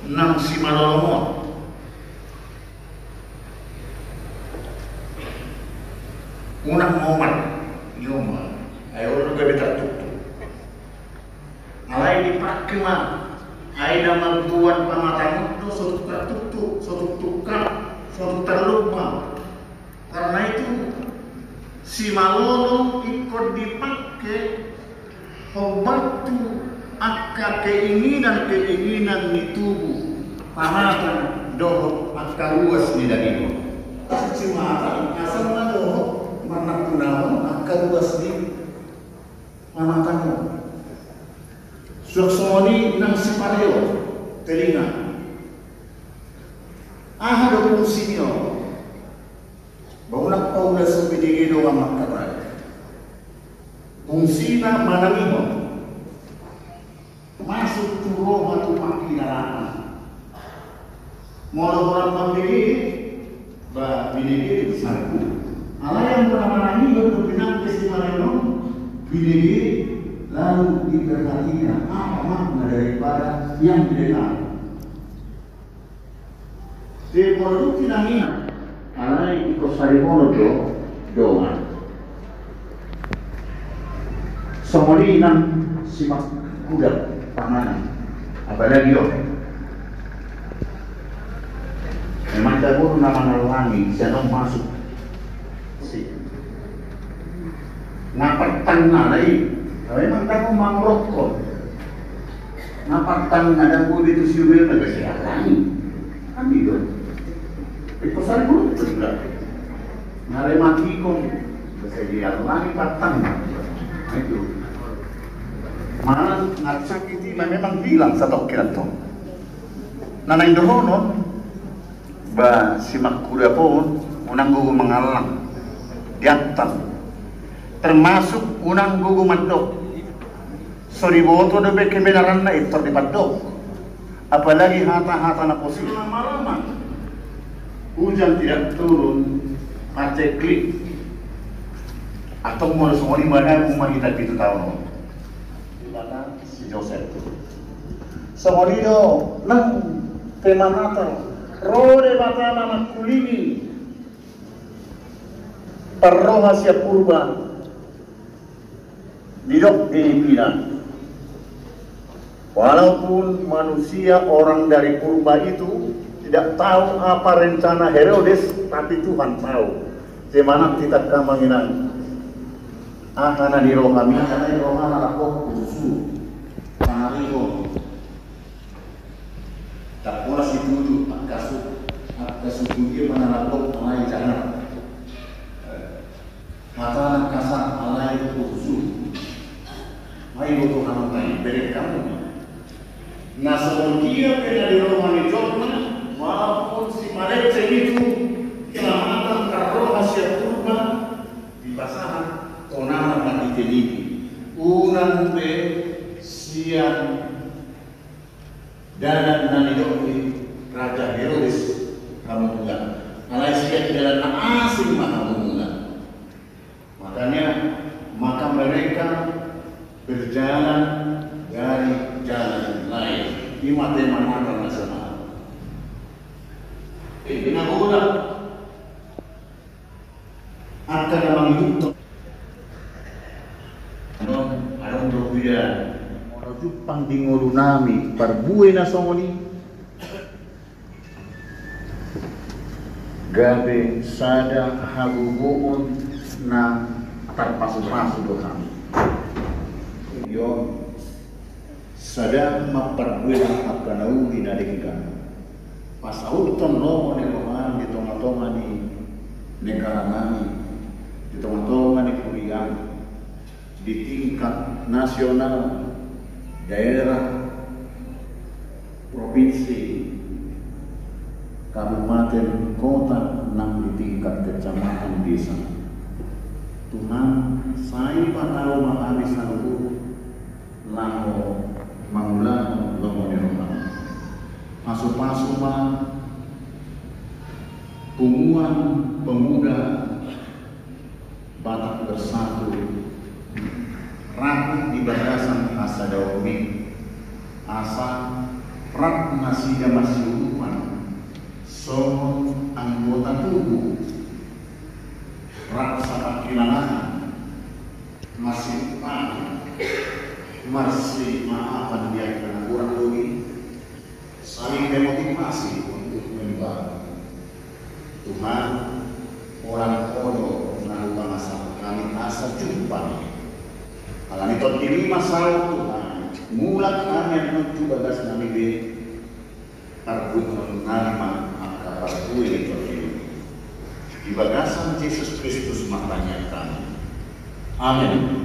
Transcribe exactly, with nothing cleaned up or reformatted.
Nang simalolong on. Unang momar, nyoman. Ai olo gabe tartuktuk. Alai dipake ma. Ai na mamboan pamatang on do so tung tartuktuk, so tung tungkap, so tung tarlumbang. Karena itu, simalolong ingkon dipake hombar tu angka keinginan-keinginan ni tubuh, pamatang dohot angka ruas ni daging on. Simatang asa na dohot marnampunamon angka ruas ni pamatang on. Suang songon i nang sipareot, telinga. Aha do fungsi ni on? Ba unang paula so binege do mangkatai. Fungsina manangihon. Masuk tu roha tu pangkilalahan. Molo holan mambege, ba binege do saku. Alai anggo na manangihon do pinangke sipareon on, binege, lalu diperhatikan apa makna daripada yang didengar. Te molo dung tinangian, alai ingkon sarihonon do dongan. Songon i nang simakkuda panganan, apalagi on. Memang tabo na mangallangi sian on masuk. Si. Nga partang na lai. Memang tabo mangrokkon. Nga partang na dang boi be tu siubel na gasi allangi. Kan gitu. Itu sari bulu juga. Nga rematikon. Gasi allangi partang na. Nah, itu. Malah ngat sakit i memang hilang satongkin antong. Na naeng dohonon. Ba simakkuda on unang gogo mangallang. Diantan. Termasuk unang gogo mandok. So diboto dope kebenaranna intor dipandok. Apalagi hata-hata na positif. Lama-lama hujan tidak turun, paceklik. Atau molo songon i managung ma hita pitu taon on. Debata si Josep. Songon i do nang tema Natal. Ro Debata ma mangkulingi parroha sian Purba. Didok di nipina. Walaupun manusia orang dari Purba itu tidak tahu apa rencana Herodes, tapi Tuhan tahu. Tema Natal di angka amang inang. Aha na nirohami, aha na nirohana laho husu. Panariho. Ndang pola situju, angka su-, angka suku dia manalambok alai jahat. Hata na kasar alai husu. Mai boto hamu nai, berek hamu. Na songon dia pe na di roha ni jolma, walaupun si malenceng itu kelamatan tarroha sian Purba, dipasahat tonana marhite nini. Unang pe sian dalan na nidok ni Raja Herodes hamu mulak. Alai sian dalan na asing ma hamu mulak. Makanya, maka mereka berjalan dari jalan lain. I ma tema Natal na sonari. Eh, na mulak. Angka na mangihuthon. Adong, adong do huida. Molo jumpang di ngolunami parbue na songon i, gabe sada hagogoon na tarpasupasu do hami. Ion. Sada mamparbuehon angka na uli na denggan. Pasauthon lomo ni roham di tongatonga ni negara nami, di tongatonga ni huriam, di tingkat nasional, daerah, provinsi, kabupaten, kota, nang di tingkat kecamatan, desa. Tuhan, sai patau ma hami saluhut laho mangulahon lomo ni roham. Pasupasu ma punguan pemuda Batak Bersatu, rapuh di bagasan hasadaonmi, asa Rap nasida masiurupan songon anggota tubuh, rap sapangkilalaan, masiurupan, marsimaafan di angka na hurang lobi, saling bermotivasi untuk membangun. Tuhan, holan Ho do na hupasahat hami asa jumpang. Alani tondimi ma saut Tuhan, mulak hami annon tu bagas nami be, parbuehon nami ma angka parbue ni tondimi. Di bagasan Jesus Kristus ma tangiang hami. Amen.